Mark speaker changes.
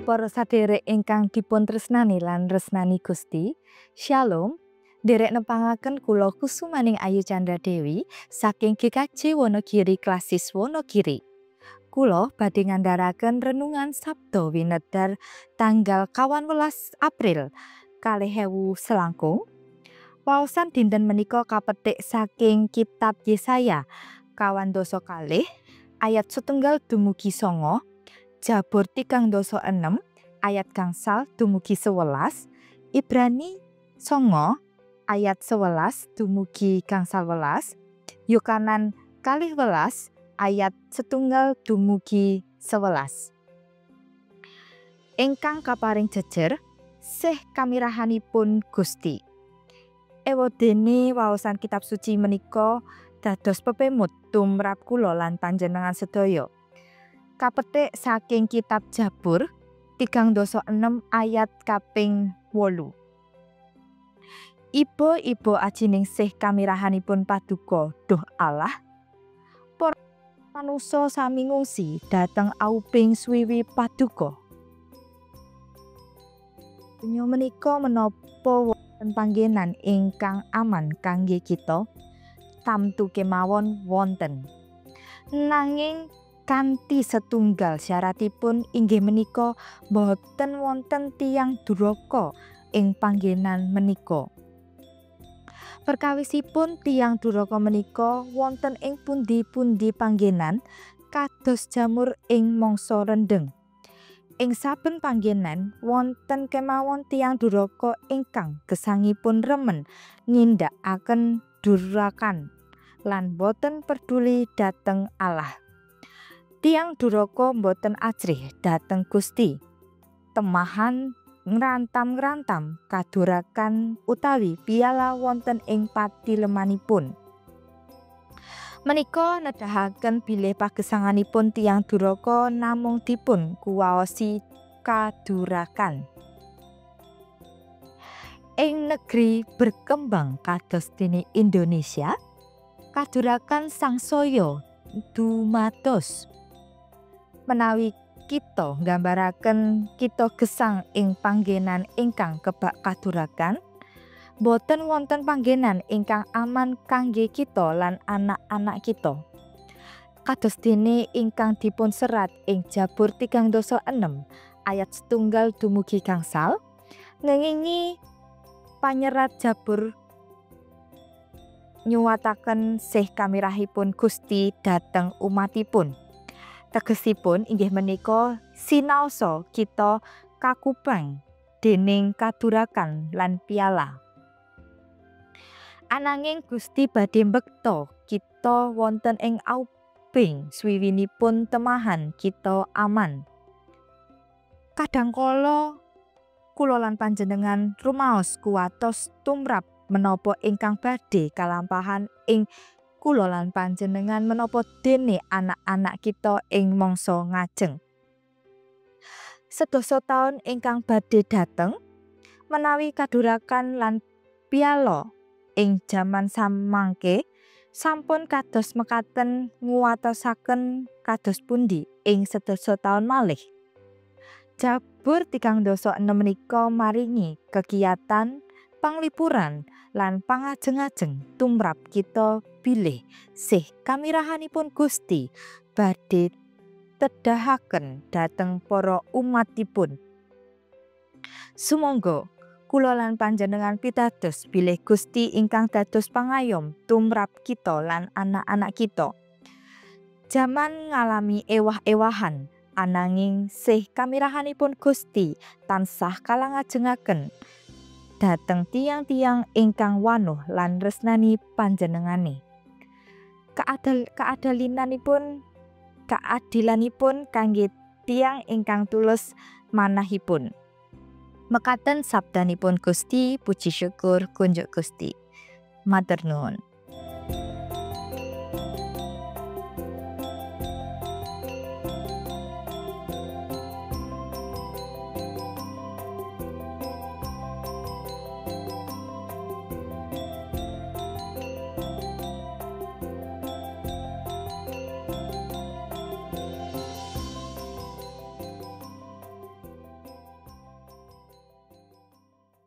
Speaker 1: Para saderek ingkang dipun tresnani lan resnani Gusti, Shalom. Nderek nepangaken kula Kusumaning Ayu Chandra Dewi saking GKJ Wonogiri Klasis Wonogiri. Kula badhe ngandharaken renungan Sabda Winedar tanggal 18 April 2026. Waosan dinten menika kapetik saking kitab Yesaya 42 ayat 1 dumugi 9, Jabur 36 ayat 5 dumugi 11, Ibrani 9 ayat 11 dumugi 11, Yohanan 12 ayat 1 dumugi 11. Ingkang kaparing jejer sih kamirahanipun Gusti. Ewadene waosan kitab suci menika dados pepemut tumrap kula lan panjenengan sedaya. Kapetik saking kitab Jabur 36 ayat kaping 8. Iba-iba ajining sih kamirahanipun paduka duh Allah. Para manungsa sami ngungsi dhateng auping swiwi paduka. Donya menika menapa wonten panggenan ingkang aman kangge kita? Tamtu kemawon wonten. Nanging kanthi setunggal syaratipun inggih menika boten wonten tiyang duraka ing panggenan menika. Perkawisipun tiyang duraka menika wonten ing pundi-pundi panggenan kados jamur ing mangsa rendheng. Ing saben panggenan wonten kemawon tiyang duraka ingkang gesangipun remen nindakaken durakan lan boten peduli dhateng Allah. Tiyang duraka boten ajrih dhateng Gusti. Temahan ngrantam-ngrantam kadurakan utawi piala wonten ing patilemanipun. Menika nedahaken bilih pagesanganipun tiyang duraka namung dipun kuwaosi kadurakan. Ing negeri berkembang kados dene Indonesia, kadurakan sangsaya dumados. Menawi kita nggambaraken kita gesang ing panggenan ingkang kebak kadurakan, boten wonten panggenan ingkang aman kangge kita lan anak-anak kita. Kados dene ingkang dipun serat ing Jabur 36 ayat 1 dumugi 5, ngengingi panyerat Jabur nyuwataken sih kamirahipun Gusti dhateng umatipun. Tegesipun inggih menika sinaosa kita kakupeng dening kadurakan lan piala. Ananging Gusti badhe mbekta kita wonten ing auping swiwinipun temahan kita aman. Kadangkala kula lan panjenengan rumaos kuwatos tumrap menapa ingkang badhe kalampahan ing kula lan panjenengan menapa dene anak-anak kita ing mangsa ngajeng. Sedasa taun ingkang badhe dhateng, menawi kadurakan lan piala ing jaman samangke sampun kados mekaten nguwatosaken kados pundi ing sedasa taun malih. Jabur 36 menika maringi kegiatan panglipuran lan pangajeng-ajeng tumrap kita bilih sih kamirahanipun Gusti badhe tedahaken dhateng para umatipun. Sumangga kula lan panjenengan pitados bilih Gusti ingkang dados pangayom tumrap kita lan anak-anak kita. Jaman ngalami ewah-ewahan, ananging sih kamirahanipun Gusti tansah kalangajengaken dhateng tiyang-tiyang ingkang wanuh lan resnani panjenengane. Keadilanipun kangge tiyang ingkang tulus manahipun. Mekaten sabdanipun Gusti, puji syukur kunjuk Gusti. Matur nuwun.